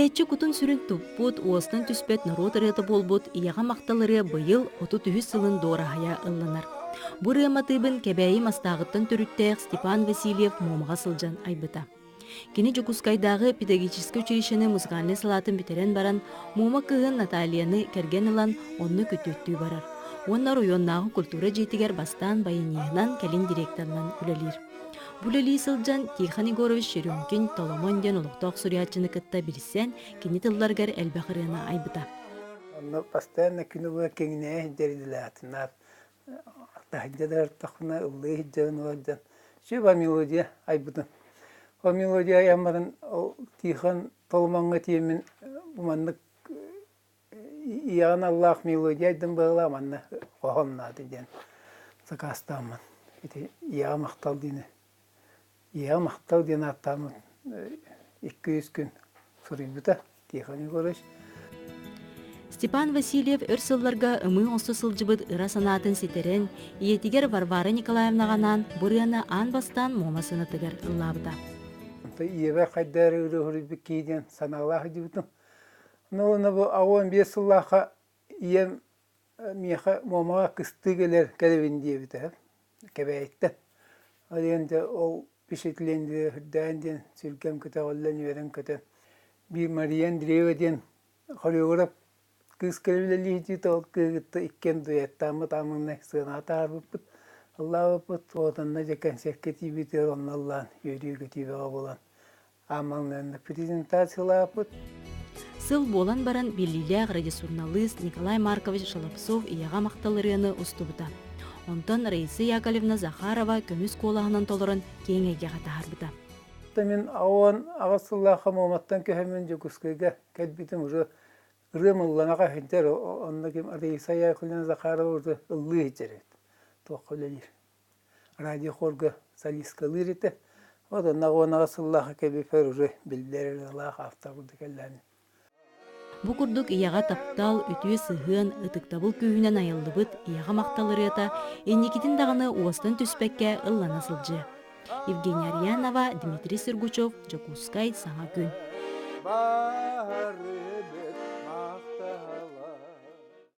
Истээччи кутун-сүрүн туппут, уостан түспэт норуот ырыата буолбут Ийэҕэ махтал ырыа быйыл 33 сылын дуораһайа ылланар. Бу ырыа матыыбын Кэбээйи Мастааҕыттан төрүттээх Степан Васильев Муомаҕа сылдьан айбыта. Кини Дьокуускайдааҕы педагогическай училищены музыкальнай салаатын бүтэрэн баран, Муома кыыһын Натальяны кэргэн ылан, онно күтүөттүү барар. Уонна оройуоннааҕы культура дьиэтигэр бастаан баяниһынан, кэлин директорынан үлэлиир. Бу үлэлии сылдьан Тихон Егорович Черемкин Толомон диэн олохтоох суруйааччыны кытта билсэн, кини тылларыгар элбэх ырыаны айбыта. Онно постоянно күнү быһа киҥинэйэ сылдьар идэлээхтинээр таһырдьа да ыртахпына ыллыы сылдьабын олордон сүба мелодия айбытым. Ол мелодия айан баран ол Тихон Толомоҥҥо тиийэммин бу маннык Ийэҕин аллаах мелодия айдым быһыылаах манна хоһоон наада диэн сакаастааммын ити ийэҕэ махтал диэни ийэҕэ махтал диэн ааттааммын 200 күн суруйбута Тихон Егорович. Степан Васильев өр сылларга ымыы оҥосто сылдьыбыт ыра санаатын ситэрэн, ийэтигэр Варвара Николаевнаҕа анаан бу ырыаны аан бастаан Муома сыанатыгар ыллаабыта. Ийэбэр хайдах эрэ ырыа суруйбут киһи диэн санаалаах сылдьыбытым. Ну уонна бу 85 сыллаахха ийэм миэхэ Муомаҕа кыстыы кэлэр кэлэбин диэбитэ Кэбээйиттэн. Ол иһин дьэ ол впечатление үрдээн диэн сүргэм көтөҕүллэн үөрэн-көтөн биир Мария Андреева диэн хореограф кыыс кэлэ үлэлии ол кыыһы кытта иккиэн дуэттааммыт ааммынай сыанаҕа таһаарбыппыт, ыллаабыппыт. Вот онно дьэ кэнсиэркэ тиийбитигэр онно ыллаан үөрүү-көтүү бөҕө буолан Аамаҥнанна презентациялааппыт. Сыл буолан баран биллиилээх радиосурналыыс Николай Маркович Шалопсов ийэҕэ махтал ырыаны устубута. Онтон Раиса Яковлевна Захарова көмүс куолаһынан толорон киэҥ эйгэҕэ таһаарбыта. Мин 18 сыллаахха Муоматтан көһөммүн Дьокуускайга кэлбитим уже ырыам ылланаҕа сылдьар, онно ким Раиса Яковлевна Захарова уже ыллыы сылдьар эбит, туохха үлэлиир. Радиохорга солисткалыыр этэ. Вот онно уонаҕа сыллаах кэбипэр уже биллэр ырыалаах автор курдук кэллээн. Бу курдук ийэҕэ таптал, үтүө сыһыан, ытыктабыл күүһүнэн айыллыбыт ийэҕэ махтал ырыата инникитин даҕаны уостан түспэккэ ыллана сылдьыа. Евгения Арьянова, Дмитрий Сергучев, Дьокуускай, Саҥа күн. Бары